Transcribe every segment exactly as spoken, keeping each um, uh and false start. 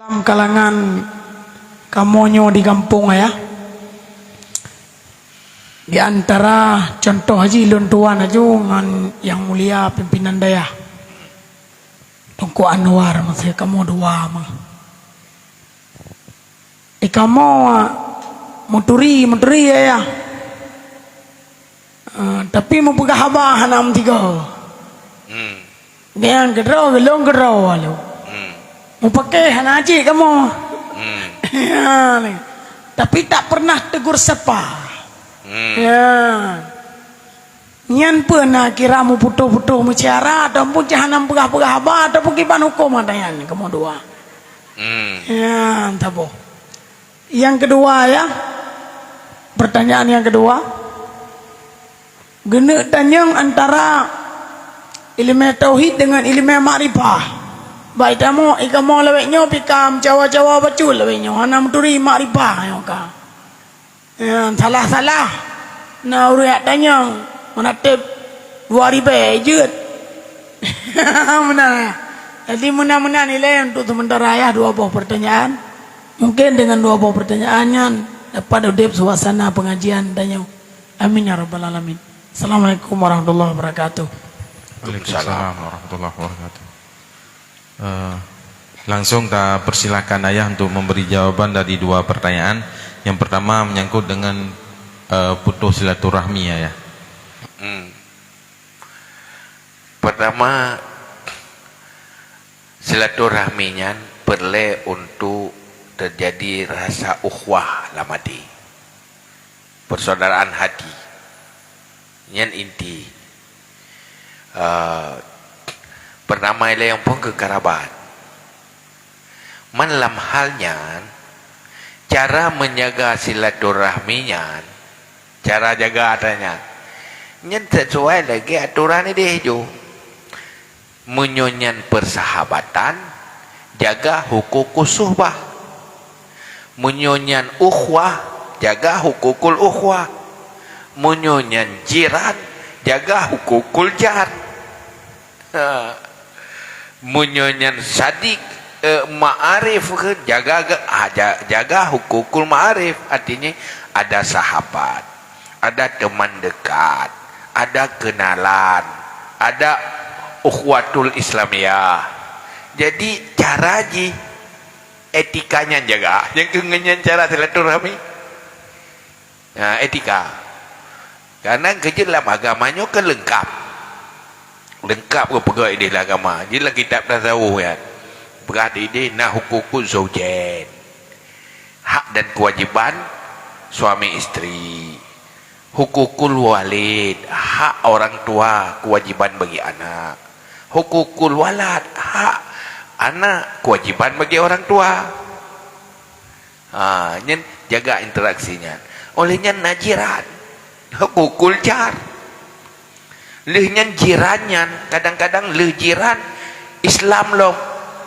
Dalam kalangan kamoe nyoe di gampông, Ayah, di antara contoh jih lôn tuan laju ngon Yang Mulia Pimpinan Dayah, Teungku Anwar, maksud kamoe dua mah. Eh, kamoe meuturi, meuturi, Ayah. Eh, tapi meupeugah haba hana meusigoe. Hmm. Nyang keudroe, geulong keudroe lalu. Hmm. Meupaké hana cit kamoe. Hmm. Ya, ni. Tapi tak pernah tegur sapa. Hmm. Ya. Nyan peue na kira meuputôh-putôh meusyara ataupun cah hana meupeugah-peugah haba ataupun kiban huköm ata nyan kamoe dua. Hmm. Ya, saboh. Nyang keudua, ya. Pertanyaan nyang keudua. Geuneuk tanyong antara ileumèe tauhid deungon ileumèe makrifah. Bak itamu, ikamoe lawét nyoe pih ka meucawa-cawa bacut lawét nyoe, hana meuturi makrifah nyoe ka. Ya, salah-salah. Na ureueng jak tanyong, meunatéb dua ribèe jeuet. Meunan, ya. Jadi, meunan-meunan ilèe untuk sementara, ya, dua boh pertanyaan. Mungkin dengan dua boh pertanyaan nyan dapat udép suasana pengajian tanyoe. Amin ya rabbal alamin. Assalamualaikum warahmatullahi wabarakatuh. Waalaikumsalam warahmatullahi wabarakatuh. Eh, langsung ta persilakan Ayah untuk memberi jawaban dari dua pertanyaan. Yang pertama menyangkut dengan, eh, putus silaturahmi, Ayah. Hmm. Pertama, silaturahmi nyan peureulèe untuk teujadi rasa ukhuwah lam até. Persaudaraan hati. Nyan inti. Eh, pertama ilèe nyang phôn keu karabat. Man lam hal nyan, cara menjaga silaturahmi nyan, cara jaga ata nyan, nyan sesuai lagèe atoran idéh ju. Meunyoe nyan persahabatan, jaga hukukul suhbah. Meunyoe nyan ukhuwah, jaga hukukul ukhuwah. Meunyoe nyan jiran, jaga hukukul jar. Ha. Meunyoe nyan sadiq, eh, ma'arif, jaga, ah, ja-, jaga hukukul ma'arif. Artinya, ada sahabat, ada teman dekat, ada kenalan, ada ukhuwatul Islamiyah. Jadi, cara jih, etika nyan jaga. Nyang keu nyan cara silaturahmi. Ha, etika. Karena keujeuet lam agama nyoe kan leungkap. Leungkap geupeugah idéh lam agama. Jadi lam kitab tasawuf nyan, peugah idéh na hukukul zaujain. Hak dan kewajiban suami isteri. Hukukul walid, hak orang tua, kewajiban bagi anak. Hukukul walad, hak anak, kewajiban bagi orang tua. Ha, nyan jaga interaksi nyan. Oleh nyan na jiran. Hukukul jar. Lheueh nyan jiran nyan, kadang-kadang lheueh jiran Islam lom.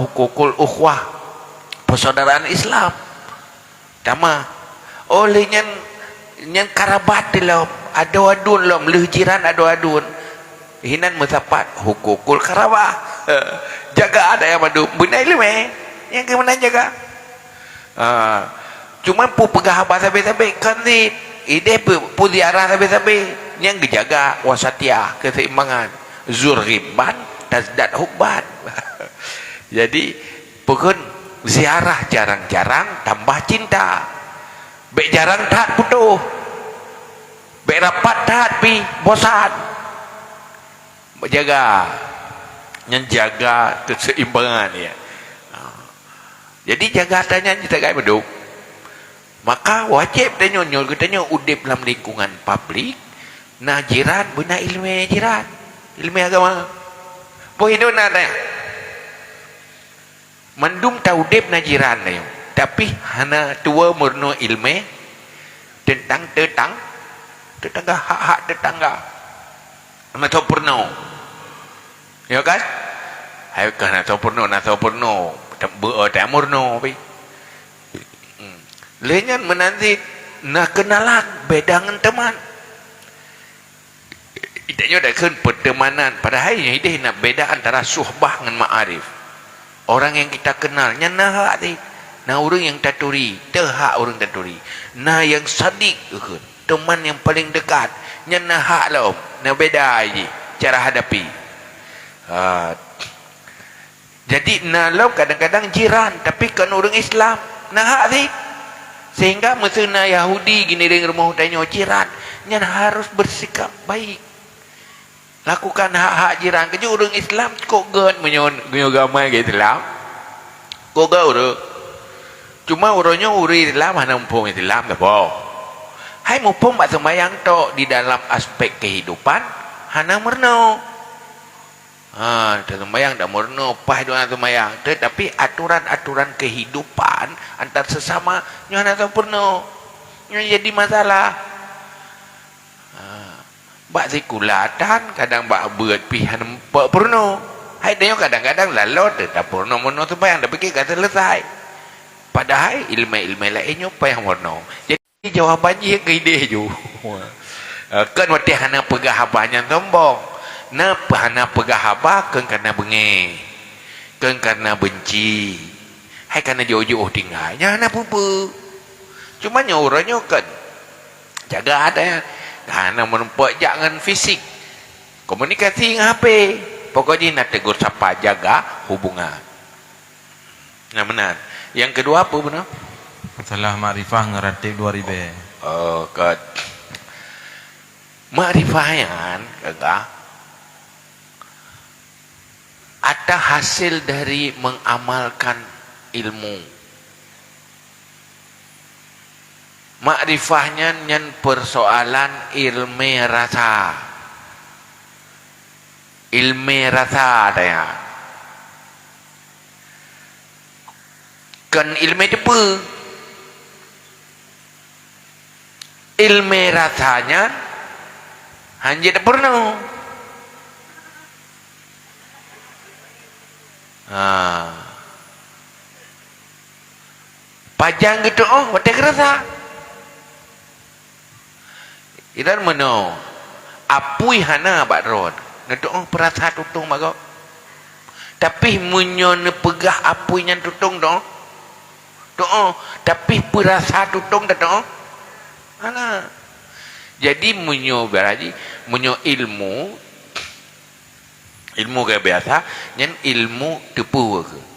Hukukul ukhuwah. Persaudaraan Islam. Tamah. Oleh nyan, nyan karabat lom. Adoe aduen lom. Lheueh jiran adoe aduen. Hinan meusapat hukukul karabah. Jaga adat nyang mandum. Beuna ileumèe. Nyang keu meunan jaga. Ha. Cuma peue peugah haba sabé-sabé, kon cit. Idéh peue, peue ziarah sabé-sabé. Nyang geujaga wasatiyah, keuseimbangan. Zur ghibban, tazdad hubban. Jadi, peue kheun ziarah jarang-jarang, tambah cinta. Bèk jarang that putôh. Bèk rapat that pih bosan. Jaga. Nyan jaga keseimbangan, ya. Ha. Jadi, jaga ata nyan jitagai mandum. Maka, wajéb tanyoe nyoe, geutanyoe udép lam lingkungan publik, na jiran, beuna ileumèe jiran. Ileumèe agama. Boh inong na, na. Mandum taudép na jiran tanyoe, tapi hana tuwoe meurunoe ileumèe teuntang teutang-, teutangga, hak-hak teutangga. Hana soe peurunoe. Ya kan? Hai ka hana soe peurunoe, na soe peurunoe, beu-, beu-, meurunoe pih. Hmm. Lheueh nyan meunan cit na keunalan beda ngon teman. Tanyoe dak kheun peuteumanan, padahai nyoe idéh na beda antara suhbah ngon ma'arif. Orang nyang kita kenal, nyan na hak cit. Na ureuëng nyang taturi, teuhak ureuëng taturi. Na nyang sadik, teuma nyang paleng dekat, nyan na hak lom, na beda jih cara hadapi. Ha. Jadi, na lom kadang-kadang jiran, tapi kon ureuëng Islam, na hak cit. Sehingga meuseu na Yahudi geuniréng rumoh tanyoe jiran, nyan harus bersikap baik. Lakukan hak-hak jiran. Keujeuet ureuëng Islam cukôp gét meunyoe, meunyoe agama Islam. Cukôp gét ureuëng. Cuma uroe nyoe ureuëng Islam hana muphom Islam, saboh. Hai muphom bak seumayang tok di dalam aspek kehidupan hana meurunoe. Ha, seumayang dak meurunoe, paih doa seumayang. Tetapi aturan-aturan kehidupan antar sesama nyoe hana tapeurunoe. Nyoe jadi masalah. Ha, bak sikula tan, kadang bak beuet pih hana peurunoe. Hai tanyoe kadang-kadang laloe teuh tapeurunoe meurunoe seumayang, tapike ka seuleusai. Padahai ileumèe-ileumèe laén nyoe payah meurunoe. Jadi jawaban jih keu idéh ju. Eh, kon watèe hana peugah haba nyan sombong. Na pe-, hana peugah haba kon kareuna beungéh. Kon kareuna beunci. Hai kareuna jiôh-jiôh tinggai. Nyan hana peue-peue. Cuma nyoe uroe nyoe kon. Jaga até, hana meurumpok jak ngon fisik. Komunikasi ngon H P. Pokok jih na tegur sapa, jaga hubungan. Nah, meunan. Nyang keudua peue bunoe? Masalah makrifah ngon ratéb dua ribèe. Oh, kot. Makrifah nyan, keuka, ata hasil dari mengamalkan ilmu. Makrifah nyan, nyan persoalan ilmé rasa. Ilmé rasa tanya. Kon ilmé teupeue. Ilmé rasa nyan hana jeuet peurunoe. Ha. Pajan geuteuôh watèe geurasa. Inan meunoe, apui hana bak droe, neuteuôh peurasa tutong bak gob. Tapi meunyoe neupeugah apui nyan tutong teuôh, teuôh, tapi peurasa tutong tateuôh? Hana. Jadi meunyoe berarti, meunyoe ilmu, ilmu ka biasa, nyan ilmu teupeue kheueh.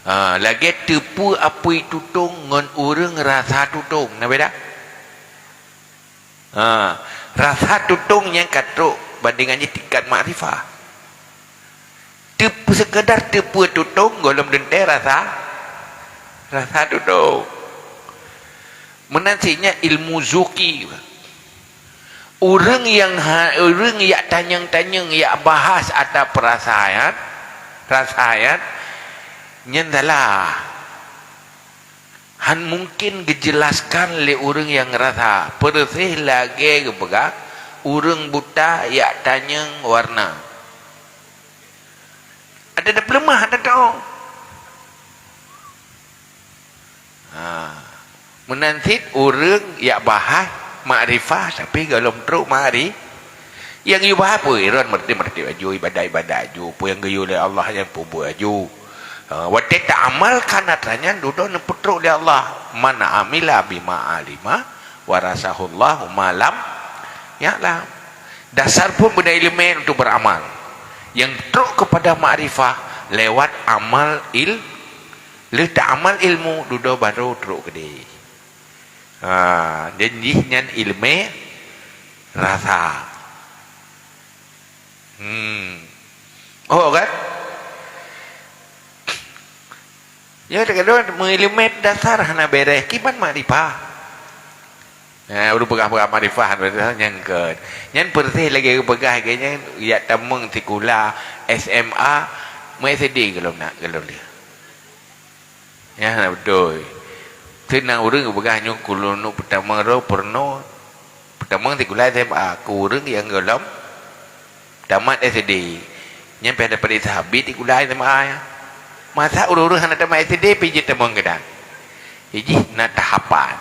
Ha, lagèe teupeue apui tutong ngon ureuëng rasa tutong, na beda? Ha, rasa tutong nyang ka trok bandingan jih tingkat makrifah. Teup-, sekadar teupeue tutong gohlom teuntèe rasa, rasa tutong. Meunan cit nyan ilmu zuki. Ureuëng nyang ha-, ureuëng jak tanyong-tanyong, jak bahas ata peurasaan, rasa nyan, nyan salah. Hana mungken geujelaskan lé ureuëng nyang rasa, persis lagèe geupeugah ureuëng buta jak tanyong warna. Ada dah peuleumah, ada tahu. Ha. Meunan cit ureuëng jak bahas makrifah, tapi gohlom trok makri-, nyang geuyue bahas peue, iron meureuti-meureuti aju, ibadat-ibadat aju, peue nyang geuyue lé Allah nyan peubuet aju. Ha, watèe taamalkan atra nyan, dudoe neupeutrok lé Allah, "Man amila bima alima, warasahullahu ma lam ya'lam." Dasar phôn beuda ileumèe untuk beramal. Nyang trok kepada makrifah lewat amal il-, lheueh taamal ilmu, dudoe barô trok keudéh. Ha, dan jih nyan ileumèe rasa. Hmm. Oh, kan? Ya, kadang-kadang meuileumèe dasar hana bèrèh, kiban makrifah. Nah, ureuëng peugah-peugah makrifah, makrifah nyang keu, nyan persis lagèe peugah lagèe nyan, jak tamong sikula S M A, meu S D gohlom na, gohlom lheueh. Nyan hana beutôi. Teunang ureuëng geupeugah nyoe, "Keuneuk peutamong droe peurunoe, peutamong sikula S M A keu ureuëng nyang gohlom tamat S D." Nyan pih ada pada sahabat sikula S M A nyan. Masa ureuëng-ureuëng hana tamat S D pih jeuet tamong keunan? Jih na tahapan.